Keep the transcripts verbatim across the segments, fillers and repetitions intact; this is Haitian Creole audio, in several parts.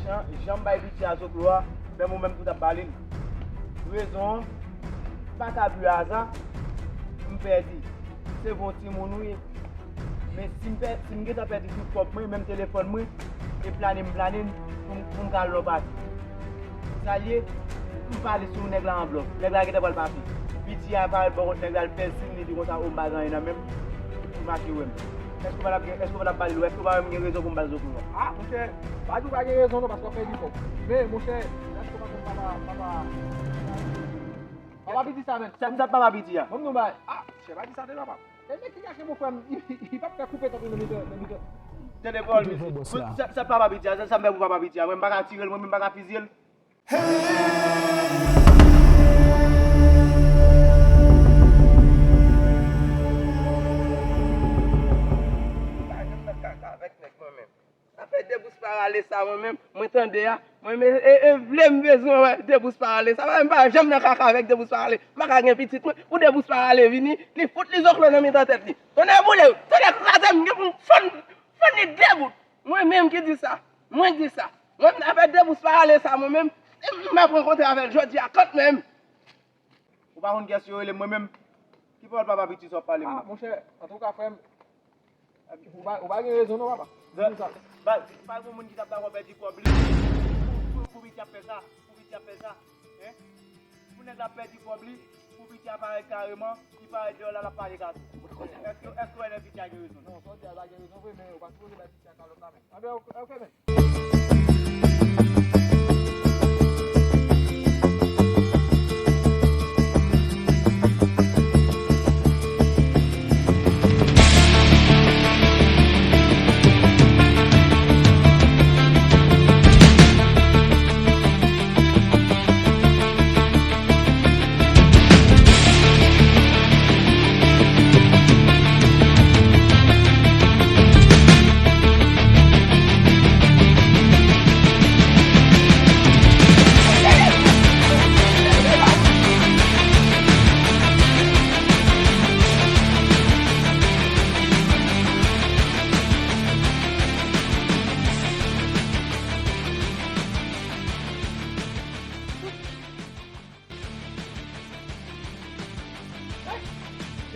Jan, jan m bay piti a zoklo a, menm ou menm tou t ap ba li l. Rezon an, pa t abi aza, m pèdi. Se yon timoun wi. Men si m pè-, si m gentan pèdi tout kòb mwen, menm telefòn mwen, e plane m plane l pou m, pou m ka al lòt pati. Sa l ye, m pale sou nèg la an blòf. Nèg la gentan pral pase. Piti a parèt bò kot nèg la, l fè siy, li di konsa, o, m pa gen anyen nan men m. Li mache wè m. Èske w pa t ap gen, èske w pa t ap ba li l wè? Èske w pa wè m gen rezon pou m ba l zoklo a? A, monchè, pa di w pa gen rezon non, paske w ap pèdi kòb. Men, monchè, èske w pa konn papa, papa, papa piti sa menm? Sa, sa papa piti a? Ban m di w bagay. A, monchè, pa di sa de papa. E men ki kache mon frè m, li, li, li p ap fè koupe tèt ou nan mitan, nan mitan. Tande pawòl misye. Sa, sa papa piti a, sa, sa m fè pou papa piti a. Mwen, m pa ka tire l, mwen menm, m pa ka fizye l. M pa janm nan kaka avèk nèg mwen menm. Afè debous parale sa mwen menm, mwen tande a, mwen menm, e, e vle m bezwen wè debous parale sa, mwen pa janm nan kaka avèk debous parale, m pa ka gen pitit mwen, pou debous parale vini, li fout li zoklo nan mitan tèt li. Tonnè boule, tonnè kraze m, gen pou m fann, fann li debout. Mwen menm ki di sa, mwen di sa. Mwen afè debous parale sa mwen menm, m ap rankontre avè l jodi a kant menm. Ou pa konn kiyès yo rele m, mwen menm? Ki pawòl papa piti sa w ap pale m? A, monchè, antouka, frè m, ou pa, ou pa gen rezon non, papa. Ba, pa gen moun ki t ap dakò pèdi kòb li. Pou, pou, pou piti ap fè sa, pou piti ap fè sa. Hein? Pou nèg la pèdi kòb li, pou piti a parèt kareman, li parèt deyò la, l ap pale gason. Èske, èske w wè lè piti a gen rezon? Non, sa w di a pa gen rezon vre, men ou pa sipoze bay piti a kalòt la menm. Anben, ok, ok, men.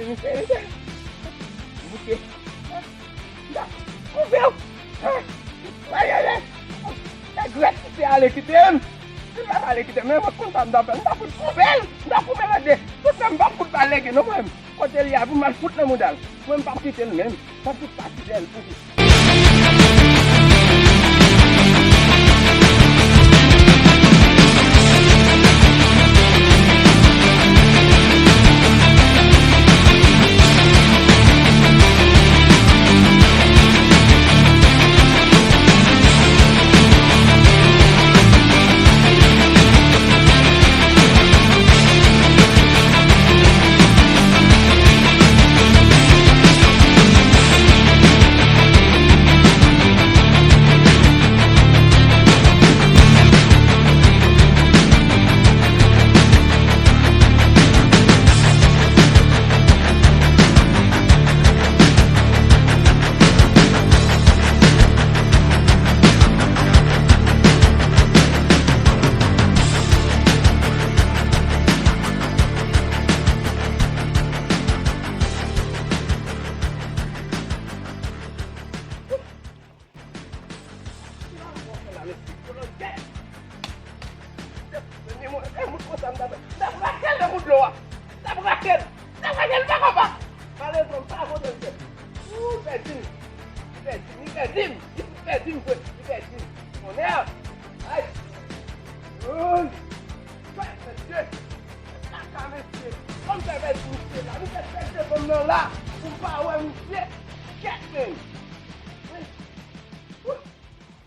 Misye, misye. Bouke. Koupe w. Mayele. Nèg rèd misye ale kite m. Si l pa t ale kite m, men mwen konn sa m t ap fè. M t ap fout koupe l. M t ap koupe l an de. Tout sa m p ap fout pa lege non mwen. Kote l ye a pou m al fout nan mouda l. Mwen m p ap kite l menm. Sa tout pati bèl pou li.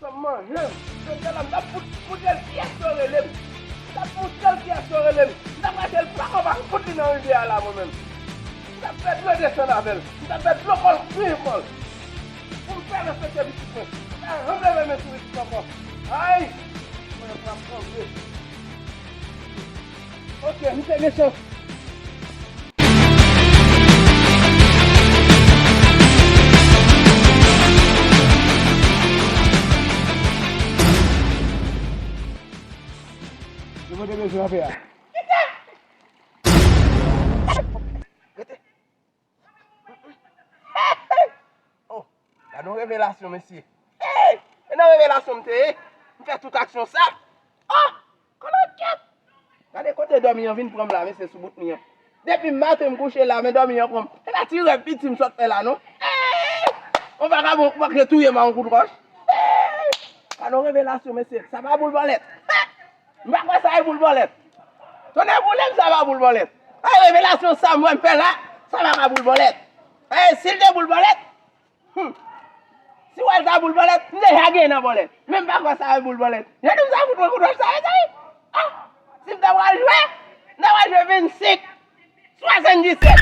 Sa manje m. Jodi a la, m t ap fout, fout el kiyès yo rele m. M t ap montre l kiyès yo rele m. M t ap rache l pa anba, m fout li nan rivyè a la, mwen menm. M t ap fè dlo desann avè l. M t ap fè dlo kò l, griyen kò l. Pou m fè respekte pitit mwen. M pa janm leve men sou pitit ankò. Ay! Mwen, m ap tranble. Ok, m te gen chans. Kanpe a. Rete. Oh, gade yon revelasyon, mesye. Hey! E nan revelasyon m te ye. M fè tout aksyon sa. Oh! Kòlòkyèt! Gade kote dòmi an vin pran m la, mesye, sou bout mi an. Depi maten m kouche la, men dòmi an pran m. Se pa ti rèv piti m sot fè la, non. Hey! Yon vagabon manke touye m a yon kout wòch. Hey! Gade yon revelasyon, mesye. Sa pa boul bòlèt. M pa kwè sa e boul bòlèt. Tonnè boule m, sa pa boul bòlèt. Ay, revelasyon sa m wè m fè la, sa pa ka boul bòlèt. Ay, si l te boul bòlèt, hmm. Si w wè l ta boul bòlèt, m deja gen nan bòlèt. Men m pa kwè sa e boul bòlèt. Jan nou sa fout mwen kout wòch sa, mezanmi. Ah, si m ta pral jwe, m ta pral jwe vennsenk, swasanndisèt.